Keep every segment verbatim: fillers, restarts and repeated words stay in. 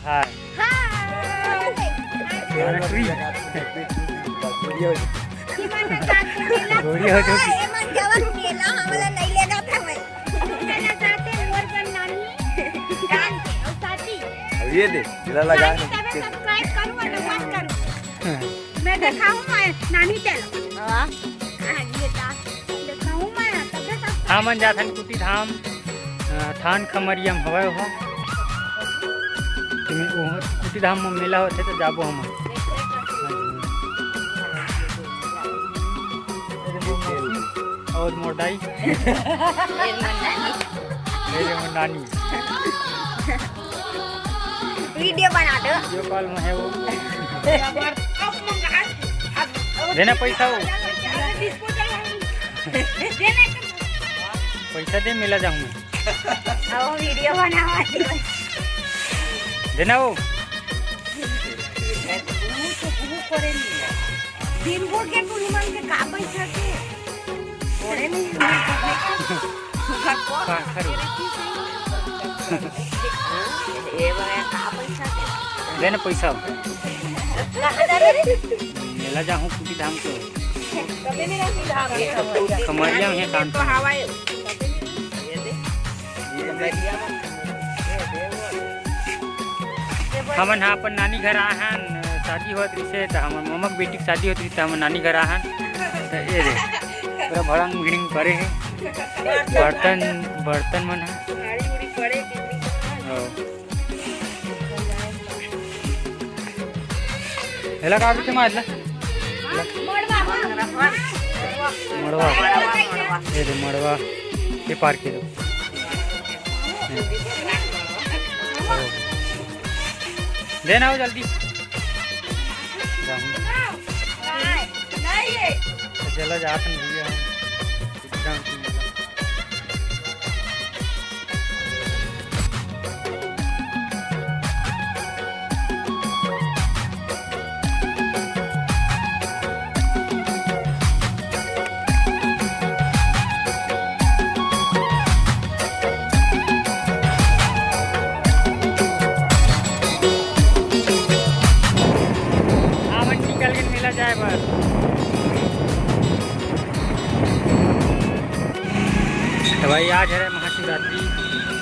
हाय। हाय। अरे, free। एमन जाके मेला। गोरी हो चुकी। एमन जवन मेला हमला नहीं लेगा था भाई। मेला जाते मोर बन नानी, जान के, और साथी। अब ये दे, दिला लगा। नानी तबे subscribe करूँ और मत करूँ। मैं दिखाऊँ मैं नानी चलो। वाह। हाँ, ये दा-, दिखाऊँ मैं, तबे subscribe हमन जाथन कुटी धाम। अ, थान खमरिया म हवय ओहा। ओहा कुटी धाम म मेला होथे त जाबो हमन। अउ मोर दाई। ए रे मोर नानी। Video बना दो। Video call म हे वो। देना पैसा हो। पैसा दे, मेला जाऊँ मैं। अब video बनावा दे। देना वो। दिन भर के टूरी मन के का पैसा के? थोड़े नहीं। का खरू? ये बड़ा का पैसा के? देना पैसा। कहाँ जाबे रे? मेला जाहूँ कुटी धाम के। कमरिया में हे कान तो हवा है। हमन हा अपन नानी घर आए हन, शादी होत रिसे त हमर ममा के बेटी के शादी होत रिसे त हमन नानी घर आए हन। त ए रे, पूरा भड़ंग भिड़ंग करे हे। बर्तन, बर्तन मन हे। हाँ। एला का कहिथे माँ, एला? मड़वा। ये दे मड़वा, ये पार के दो। देना हो जल्दी। चला जात हन भैया हम। हमन निकल गेन मेला जाए बर। तो भाई, आज हरे महाशिवरात्रि।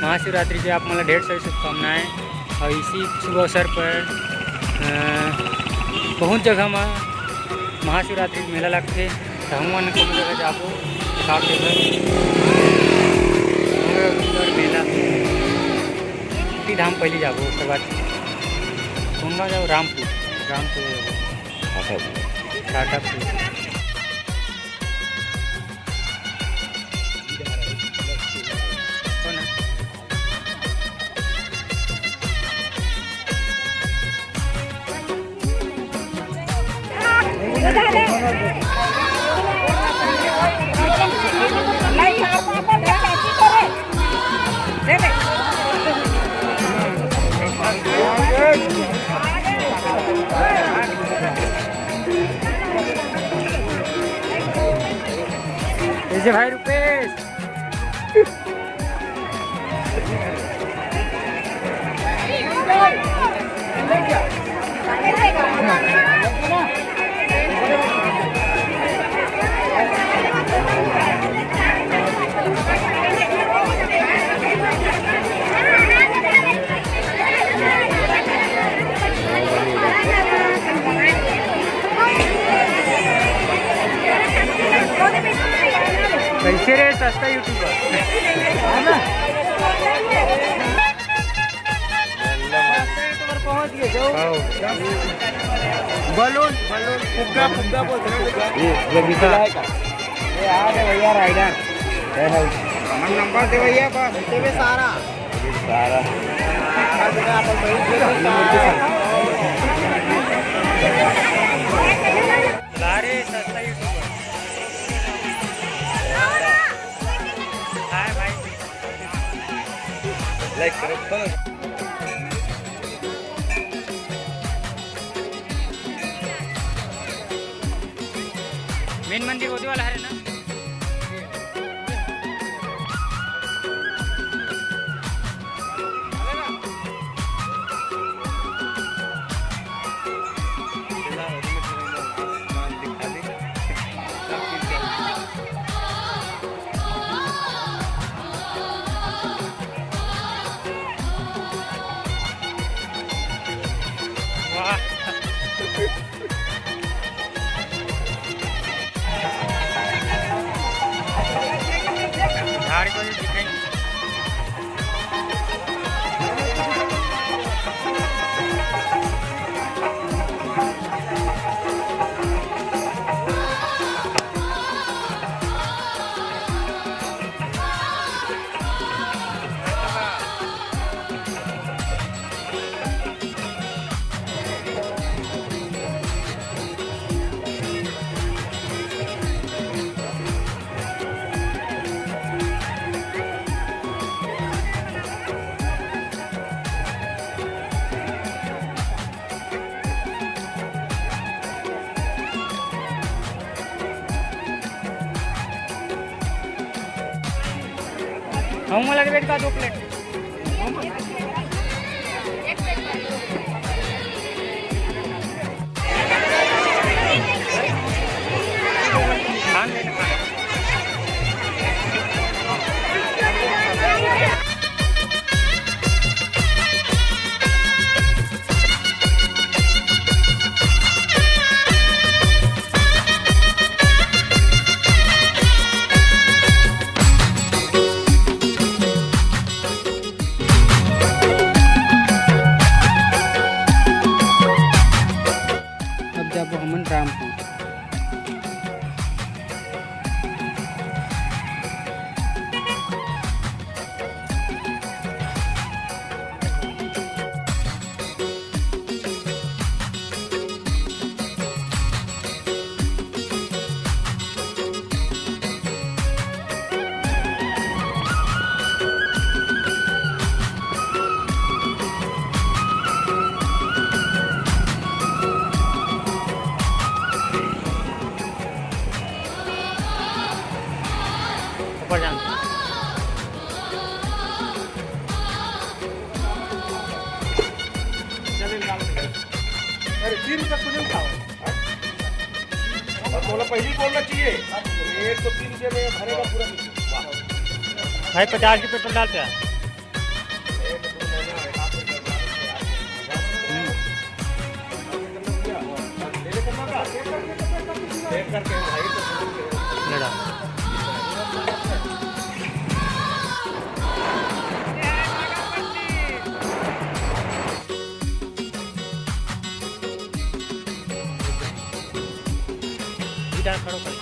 महाशिवरात्रि के आप मन ला ढेर सारी शुभकामनाएं। और इसी शुभ अवसर पर, अ, बहुत जगह में महाशिवरात्रि के मेला लगथे, तो हम मन कोनो जगह जाबो, साथ में मेला, कुटी धाम पहले जाबो, उसके बाद कौन गाँव जाबो? रामपुर, रामपुर जाबो। टाटा। कैसे भाई रुपेश? कैसे रे सस्ता यूट्यूबर? है ना? पहुंच गए, जाओ। आओ। बलून, बलून, फुग्गा, फुग्गा बोलते हैं, फुग्गा। ये, ये भी तो आएगा। ये आ गए भैया, राइडर। जय हो। हम नंबर दे भैया, बस। इतने में सारा। सारा। सारे सस्ता यूट्यूबर। हाय भाई। Like करो, follow। मेन मंदिर ओदे वाला हरे ना। झाड़ को भी दिखाई। हम वाला रेट का दो प्लेट। खान लेना, खान। अब जाबो हमन रामपुर। ऊपर जाना। अरे, तीन रुपया तुझे उठाओ। और बोला, पहले ही बोलना चाहिए। एक तो तीन रुपये में भरेगा पूरा। भाई, पचास की पेट्रोल डालते हैं। लड़ा। इधर खड़ो कर।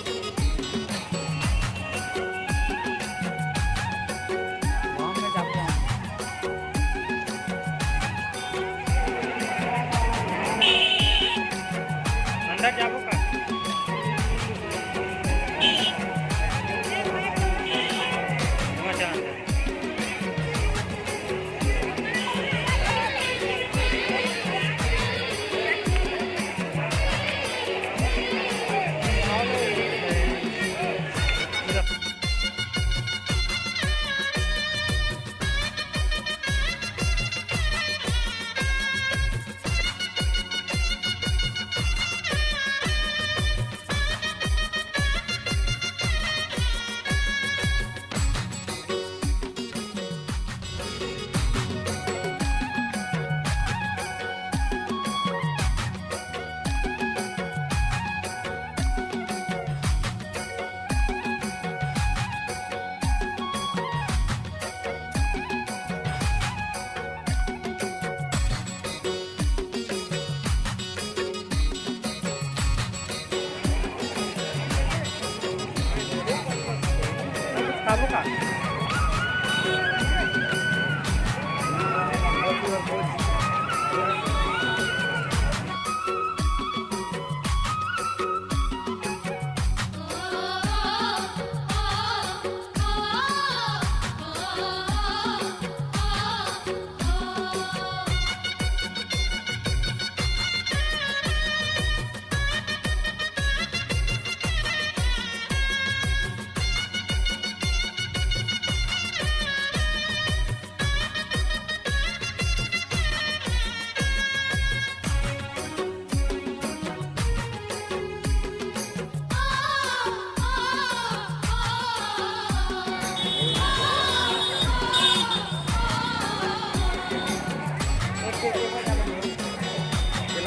वहाँ में जाते हैं। अंदर जाबो का? अच्छा, अच्छा।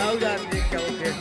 आओ यार, देख के आओ फिर।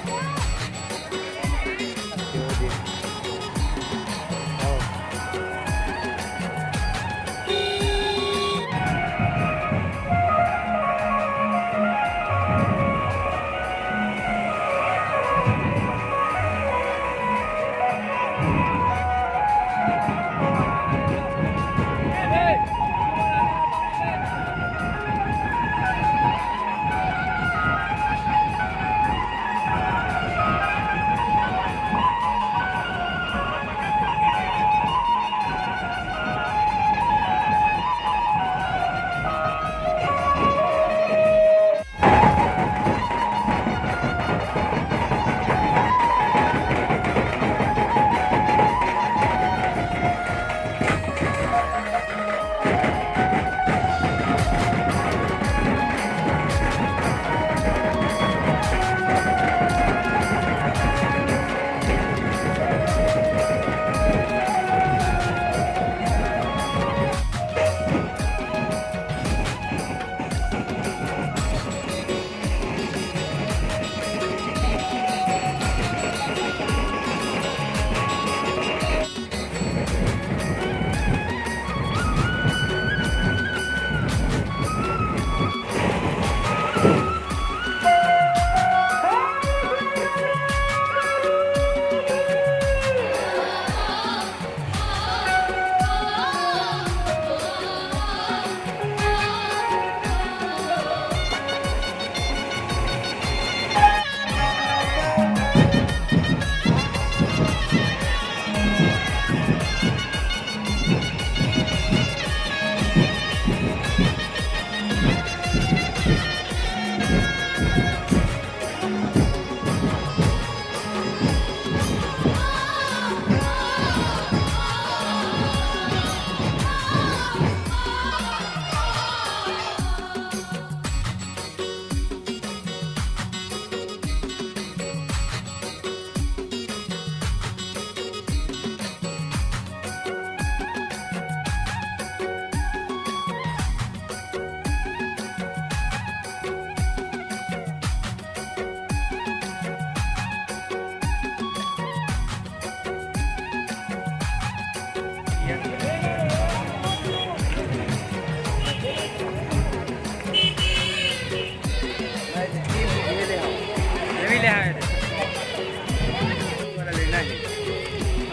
ये भी ले आए थे।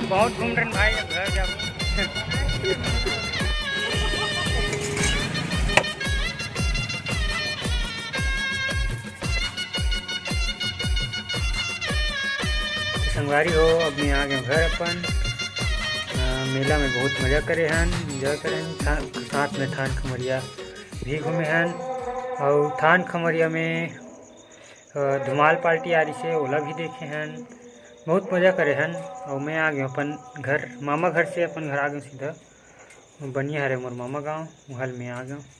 बहुत घूम रहे हैं भाई, अब घर जाओ। संगवारी हो, अब मैं आ गए घर अपन। अ, मेला में बहुत मजा करे हन, एंजॉय करे हन, था-, साथ में थान खमरिया भी घूमे हन। अउ थान खमरिया में, अ, धुमाल पार्टी आ रही से, ओला भी देखे हन, बहुत मजा करे हन। अउ मैं आ गए अपन घर, मामा घर से अपन घर आ गए सीधा। बनिया हरे मोर मामा गाँव, उहल में आ गए।